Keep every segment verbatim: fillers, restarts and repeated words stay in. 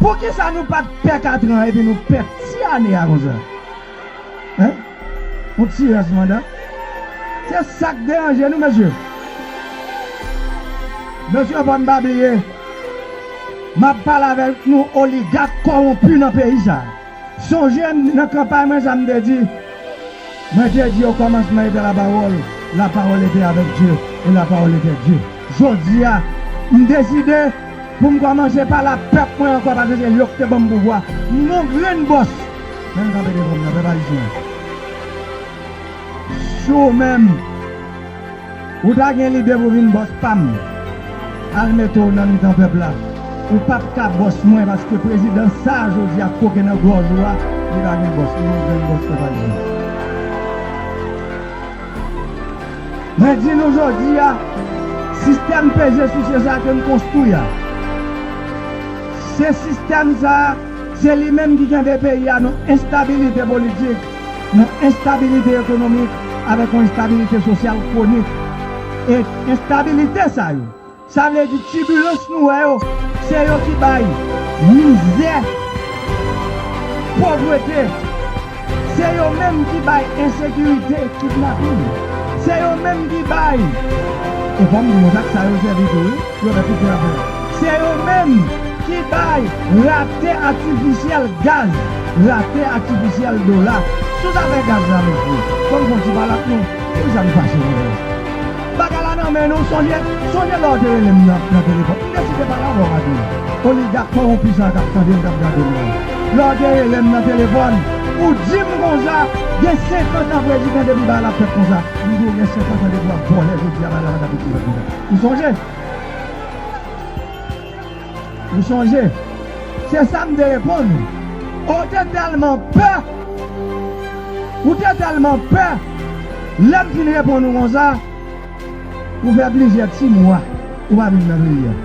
Poukisa nou pa t pè katran epi nou pè ti ane a konsa? Hein? Yon ti rès manda. Se sa k deranje nou, mesye. Mesye, fò n pa bliye, m ap pale avèk nou oligak kòwonpi nan peyi sa. Sonje m nan kanpay mwen sa m te di. Mwen te di o kòmansman était la parole, la parole était avec Dieu, et la parole était Dieu. Jodi a, m deside pou m kòmanse pale ak pèp mwen ankò paske se yo ki te ban m pouvwa. M gon grenn bòs. Men m kanpe devan m nan, pèp ayisyen. Si w menm, ou ta gen lide pou vin bòs pa m, al mete w nan mitan pèp la. Ou p ap ka bòs mwen paske prezidan sa a jodi a koke nan gòj ou a, li pa gen bòs, li gon grenn bòs pèp ayisyen. Mwen di nou jodi a, sistèm peze souse sa ke n konstwi a, se sistèm sa a, se li menm ki kenbe peyi a nan enstabilite politik, nan enstabilite ekonomik, avèk yon enstabilite sosyal kwonik. E enstabilite sa yo, sa vle di tibilans nou wè yo, se yo ki bay mizè, povrete, se yo menm ki bay ensekirite, kidnapin, se yo menm ki bay, e fò m di nou sa, sa yo sèvi tou, wi, yo fè tout afè. Se yo menm ki bay rate atifisyèl gaz, rate atifisyèl dola. Sou zafè gaz la, mesye, fò m fè yon ti pale ak nou. Poukisa nou fache nou menm? Bagay la nan men nou, sonje, sonje lè w te rele m nan, nan telefòn. M deside pale avè w maten an. Oligak kòwonpi sa k ap tande m, k ap gade m nan. Lè w te rele m nan telefòn, ou di m konsa, gen senkant an prezidan depi bagay la ap fèt konsa. M di w gen senkant an depi w ap vòlè, jodi a bagay la pa t ap ret konsa. Ou sonje? Ou sonje? Se sa m te reponn ou. Ou te tèlman pè. Ou te tèlman pè. Lè m fin reponn ou konsa, ou fè plizyè ti mwa ou pa vin nan peyi a.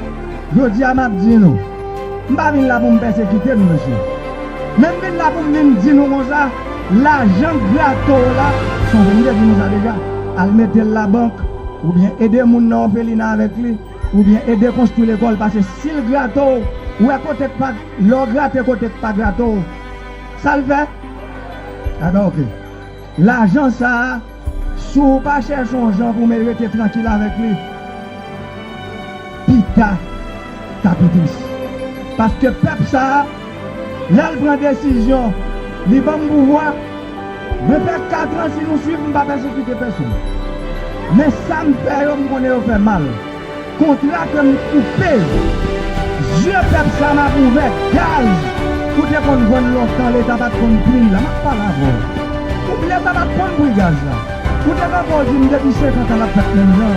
Jodi a, m ap di nou, m pa vin la pou m pèsekite nou, mesye. Men m vin la pou m vin di nou konsa, lajan grate w la, sonje m te di nou sa deja, al mete l labank, oubyen ede moun nan òfelina avèk li, oubyen ede konstwi lekòl, paske si l grate w, ou wè kote k pa, lè w grate kote k pa grate w, sa l fè? Enben, oke. Lajan sa a, si w pa chèche yon jan pou w rete trankil avèk li, pita, ta pi tris. Paske pèp sa a, lè l pran desizyon, li ban m pouvwa, mwen fè kat an, si nou swiv, m pa pèsekite pèsonn. Men sa m fè yo, m konnen yo fè mal. Kontra ke m koupe yo. Zye pèp sa m ap ouvè gaz. Ou te konn vann lontan, Leta pa t konn pri l la. M ap pale avè w. Ou, Leta pa t konn pri gaz la. Ou te kanpe w di m depi senkant an l ap fèt menm jan.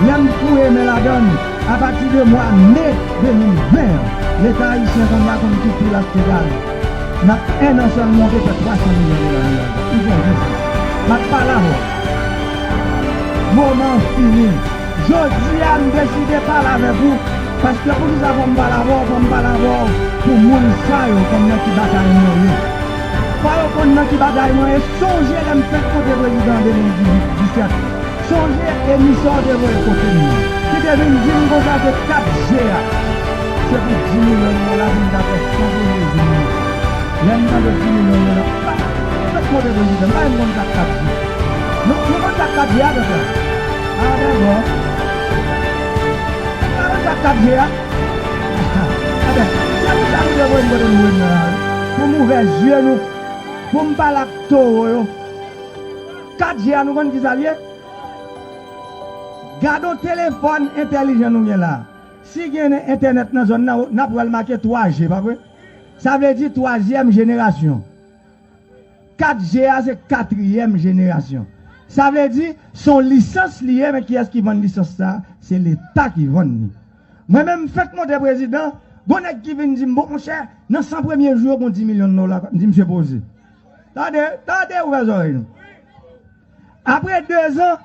Lè m foure men ladann, apati de mwa me de mil ven an, Leta ayisyen kounye a konn ki pri l achte gaz. Nan en an sèlman, w te fè twa san milyon dola nan lajan. Ou sonje sa. M ap pale avè w. Moman an fini. Jodi a, m deside pale avèk ou, paske poukisa fò m pale avè w, fò m pale avè w pou moun sa yo konn nan ki batay mwen ye. Fò yo konn nan ki batay mwen ye. Sonje lè m fèk monte prezidan an de mil dizuit, disèt. Sonje emisè w te voye kote m nan, ki te vin di m konsa se kat G a. Se pou di milyon dola pou m ta fè san premye jou m yo. Lè m tande di milyon dola, pa, fèk monte prezidan, pa yon moun k ap kat G. Nou, nou konn sa k kat G a, pèp la? A, dakò. Pa yon sa k kat G a. Enben, se pou sa nou te voye m kote nou voye m nan la, wi. Pou m ouvè zye nou, pou m pale ak towo yo. Kat G a, nou konn ki sa l ye? Gade yon telefòn entèlijan nou gen la. Si gen entènèt nan zòn nan, n ap wè l make twa G, pa vre? Sa vle di twazyèm jenerasyon. Kat G a se katriyèm jenerasyon. Sa vle di, se yon lisans li ye, men kiyès ki vann lisans sa a? Se Leta ki vann li. Mwen menm, m fèk monte prezidan, gon nèg ki vin di m, bon, monchè, nan san premye jou yo, gon di milyon dola. M di, misye poze. Tande, tande, ouvè zòrèy nou. Apre dezan,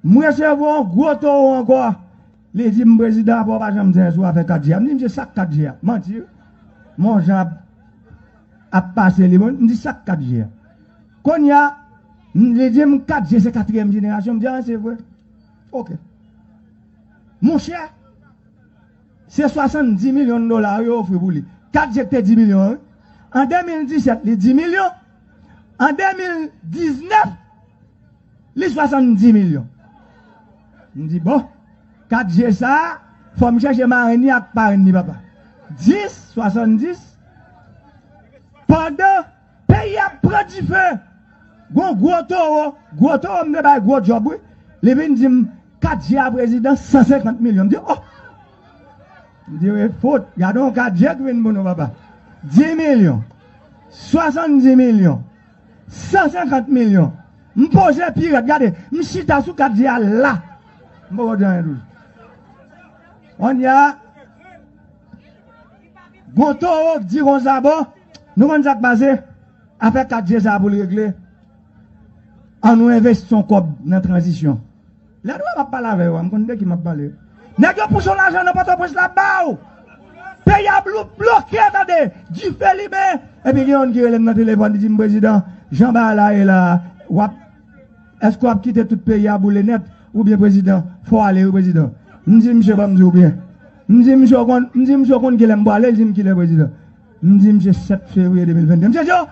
m resevwa yon gwo towo ankò. Li di m, prezidan, apa w pa janm di anyen sou afè kat G a? M di, misye, sa k kat G a? Manti, wi. Men yon jan ap, ap pase li, bon, m di, sa k kat G a? Kounye a, m, li di m, kat G se katriyèm jenerasyon. M di, a, se vre. Oke. Monchè, se swasanndis milyon dola yo ofri pou li. Kat G te di milyon an, wi. An de mil disèt, li di milyon. An de mil diznèf, li swasanndis milyon. M di, bon, kat G sa a, fò m chèche marenn li ak parenn li, papa. Dis, swasanndis, pandan peyi a ap pran dife, gon gwo towo, gwo towo m te bay gwo djòb, wi. Li vin di m, kat G a prezidan, san senkant milyon. M di, oh! M di, wi, fout, gade yon kat G ki vin pou nou, papa. Dis milyon, swasanndis milyon, san senkant milyon. M poze pi rèd, gade, m chita sou kat G a la. M poko di anyen toujou. Kounye a, gon towo k di konsa, bon, nou konn sa k pase? Afè kat G sa a pou l regle, ann nou envesti yon kòb nan tranzisyon. Lè nou wè m ap pale avè yo a, m konn de ki m ap pale. Nèg yo pouse yon lajan nan Pòtoprens la ba w. Peyi a blou-, bloke, tande. Dife limen. Epi gen youn ki rele m nan telefòn, li di m, prezidan, jan bagay la ye la, w ap, èske w ap kite tout peyi a boule nèt? Oubyen, prezidan, fò w ale, wi, prezidan. M di misye, ban m di w byen. M di misye, w konn, m di misye, w konn kilè m pwale? Li di m, kilè, prezidan? M di misye, sèt fevriye de mil venn de. Misye di, oh,